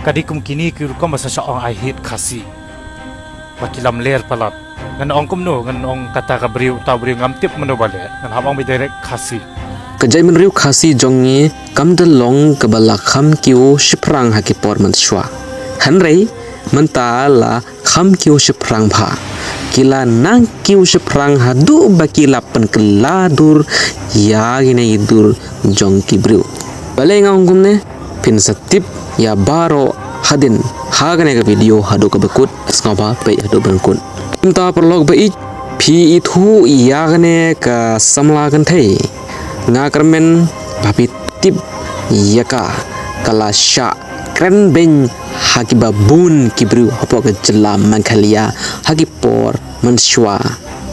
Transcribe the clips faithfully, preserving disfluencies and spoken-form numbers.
Ka dei kum kine ki rukom ba sa sha ong I hate Khasi. Ba ki lamler palat. Ngan ong kumno, ngan ong kata ka briew, uta u briew ngam tip mano ba leh. Ngan hap ong ba direct Khasi. Ka jaitbynriew Khasi jong ngi kam da long kaba la kham kiew shaphrang ha ki por mynshuwa. Hynrei mynta la kham kiew shaphrang bha. Ki la nang kiew shaphrang haduh ba ki la pynkylla dur ïa kine ki dur jong ki briew. Balei nga ong kumne? Phin sa tip ïa baroh hadien ha kane ka video haduh kaba kut, sngewbha peit haduh ban kut. Kumta paralok ba ïeit, phi ithuh ïa kane ka samla kynthei. Nga kyrmen ba phi tip ïa ka, ka la shah kren beiñ ha kiba bun ki briew hapoh ka jylla Meghalaya ha ki por mynshuwa.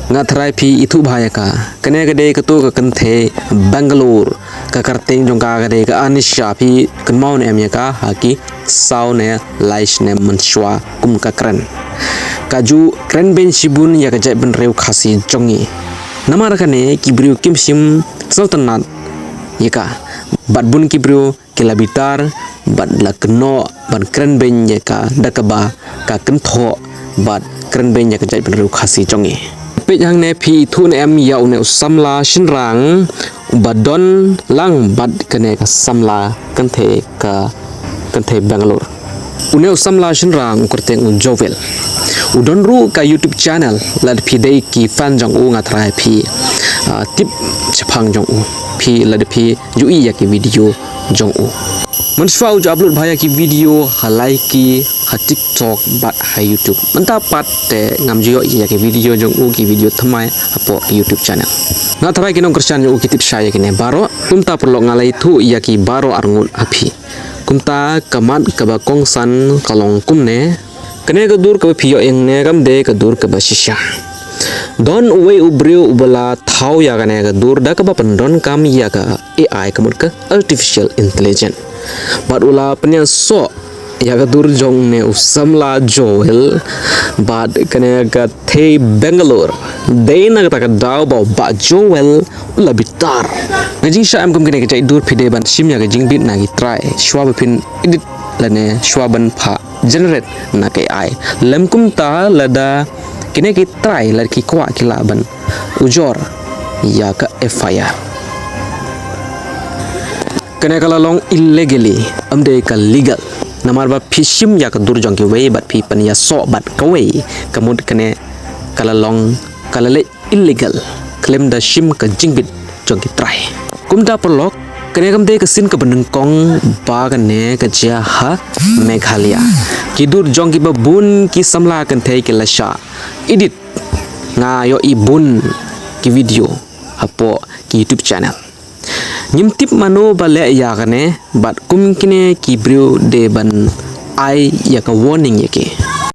Nga tharai phi ithuh bha ïa ka. Kane ka dei kato ka kynthei Bangalore. Ka kyrteng jong ka ka dei ka Anisha, phi kynmaw ne em ïa ka ha ki saw ne lai snem mynshuwa kum ka kren. Ka ju kren beiñ shibun ïa ka jaitbynriew Khasi jong ngi. Namar kane ki briew kim shim sngewtynnat ïa ka. Bad bun ki briew ki la bitar bad la kynnoh ban kren beiñ ïa ka da kaba ka kynthoh bad kren beiñ ïa ka jaitbynriew Khasi jong ngi. Peit hangne phi ithuh ne em ïa une u samla shynrang uba don lang bad kane ka samla kynthei ka kynthei Bangalore. Une u samla shynrang u kyrteng u Joel. U don ruh ka YouTube channel, lada phi dei ki fan jong u nga tharai phi, ah, tip shaphang jong u. Phi lada phi ju ïohi ïa ki video jong u. Mynshuwa u ju upload bha ïa ki video ha Likee, ha TikTok bad ha YouTube. Mynta pat te ngam ju ïohi ïa ki video jong u, ki video thymmai hapoh ki YouTube channel. Nga tharai ki nongkyrshan jong u ki tip shai ïa kine baroh. Kumta paralok nga la ithuh ïa ki baroh arngut ha phi. Kumta ka mat kaba kongsan ka long kumne. Kane ka dur kaba phi ïohi hangne kam dei ka dur kaba shisha. Don uwei u briew uba la thaw ïa kane ka dur da kaba pyndonkam ïa ka A I, ka mut ka artificial intelligence. Bad u la pynïasoh ïa ka dur jong une u samla Joel bad kane ka kynthei Bangalore. Dei na kata ka daw ba u Bah Joel u la bitar. Nga jingshah em kum kine ki jait dur phi dei ban shim ïa ka jingbit na ki trai shuwa ba phin edit lane shuwa ban phah generate na ka A I. Lem kumta lada kine ki trai lada ki kwah ki lah ban ujor ïa ka F I R. Kane ka la long illegally, ym dei ka legal. Namar ba phi shim ïa ka dur jong kiwei bad phi pynïasoh bad kawei, ka mut kane ka la long, ka la leh illegal khlem da shim ka jingbit jong ki trai. Kumta paralok, kane kam dei ka sien kaba nyngkong ba kane ka jia ha Meghalaya. Ki dur jong kiba bun ki samla kynthei ki la shah edit, nga ïohi bun ki video hapoh ki YouTube channel. Ngim tip mano ba leh ïa kane, bad kum kine ki briew dei ban ai ïa ka warning ïa ki.